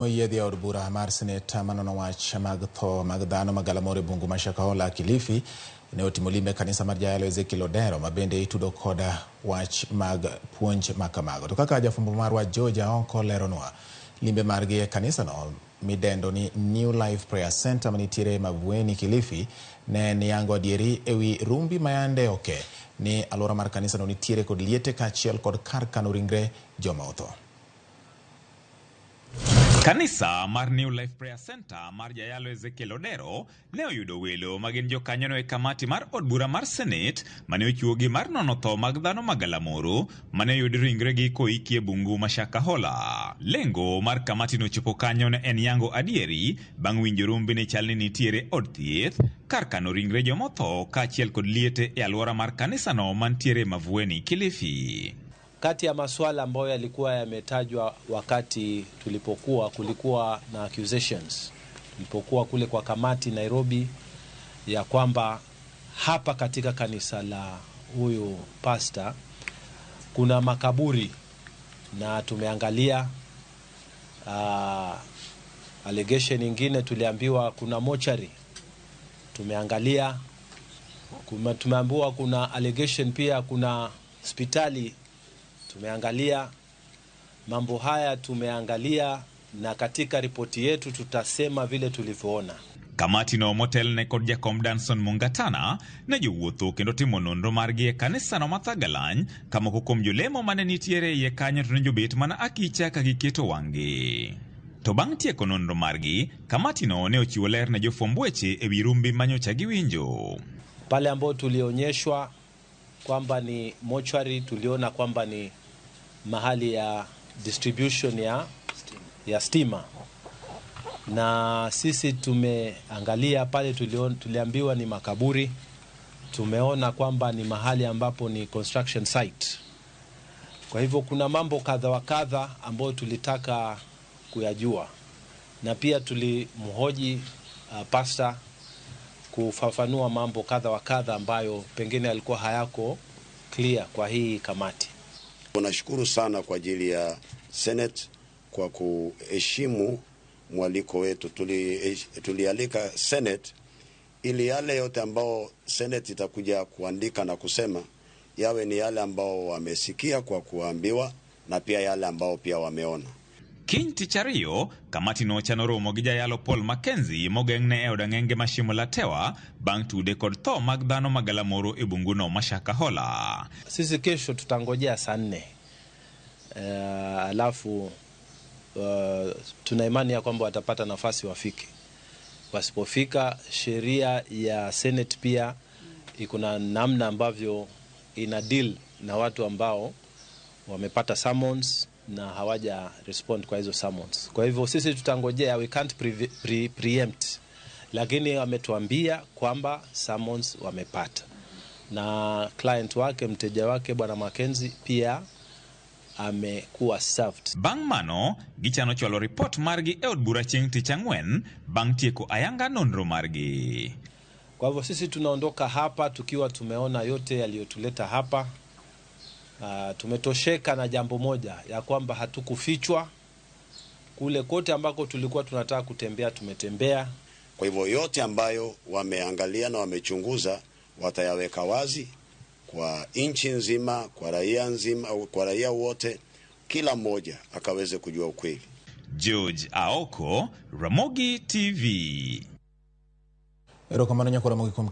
Oyiedhi e od bura mar Senate manono wach mag tho mag dhano magalamoro e bungu ma Shakahola, Kilifi ne otimo limbe e kanisa mar Jayalo Ezekiel Odero ma bende itudo koda wach mag puonj ma kamago. To kaka jafwambo marwa George Aonko leronwa, limbe margi e kanisano midendo ni New Life Prayer Center manitiere Mavueni, Kilifi ne en yango adieri ewi rumbi mayande oke ni alwora mar kanisano nitiere kod liete kaachiel kod kar kano ringre joma otho. Kanisa mar New Life Prayer Center mar Jayalo Ezekiel Odero ne oyudo welo ma gin jokanyono e kamati mar od bura mar Senate mane ochiwogi mar nono tho mag dhano magalamoro mane oyud ringregi koiki e bungu ma Shakahola. Lengo mar kamati no chopo kanyo ne en yango adieri bang' winjo rumbi ni chal ni nitiere od thieth, kar kano ringre jomotho kaachiel kod liete e alwora mar kanisano mantiere Mavueni, Kilifi. Kati ya maswala ambayo yalikuwa yametajwa wakati tulipokuwa, kulikuwa na accusations tulipokuwa kule kwa kamati Nairobi, ya kwamba hapa katika kanisa la huyu pasta kuna makaburi, na tumeangalia allegation nyingine tuliambiwa kuna mochari, tumeangalia tumeambiwa kuna allegation pia kuna hospitali tumeangalia mambo haya, tumeangalia na katika ripoti yetu tutasema vile tulivyoona. Kamati no motelne kod jakom Danson Mungatana ne jowuotho kendo timo nonro margi e kanisano ma Thagalany ka moko kuom jolemo mane nitiere iye kanyo to ne jobet mana akicha ka giketo wang'gi. To bang' tieko nonro margi, kamati no ne ochiwo ler ne jofwamb weche ewi rumbi manyocha giwinjo. Pale ambao tulionyeshwa kwamba ni mochwari, tuliona kwamba ni mahali ya distribution ya stima, na sisi tumeangalia pale, tuliambiwa ni makaburi, tumeona kwamba ni mahali ambapo ni construction site. Kwa hivyo kuna mambo kadha wa kadha ambayo tulitaka kuyajua, na pia tulimhoji pastor kufafanua mambo kadha wa kadha ambayo pengine yalikuwa hayako clear kwa hii kamati. Tunashukuru sana kwa ajili ya Senate kwa kuheshimu mwaliko wetu. Tulialika Senate ili yale yote ambao Senate itakuja kuandika na kusema yawe ni yale ambao wamesikia kwa kuambiwa na pia yale ambao pia wameona. Kiny tich ariyo, kamati no chano romo gi jayalo Paul Mackenzie mogeng'ne e od ang'enge ma Shimo la Tewa bang' tude kod tho mag dhano magalamoro e bunguno ma Shakahola. Sisi kesho tutangojea saa 4, alafu tuna imani ya kwamba watapata nafasi wafike. Wasipofika, sheria ya Senate pia iko na namna ambavyo ina deal na watu ambao wamepata summons na hawaja respond kwa hizo summons. Kwa hivyo sisi tutangojea, we can't preempt, lakini wametuambia kwamba summons wamepata, na client wake, mteja wake Bwana Mackenzie pia amekuwa served. Bang' mano, gichano chwalo ripot margi e od bura chieng' tich ang'wen bang' tieko ayanga nonro margi. Kwa hivyo sisi tunaondoka hapa tukiwa tumeona yote yaliyotuleta hapa. Tumetosheka na jambo moja ya kwamba hatukufichwa. Kule kote ambako tulikuwa tunataka kutembea tumetembea. Kwa hivyo yote ambayo wameangalia na wamechunguza watayaweka wazi kwa nchi nzima, kwa raia nzima, kwa raia wote, kila mmoja akaweze kujua ukweli. George Aoko, Ramogi TV. Erokamano nyakora mogik kuom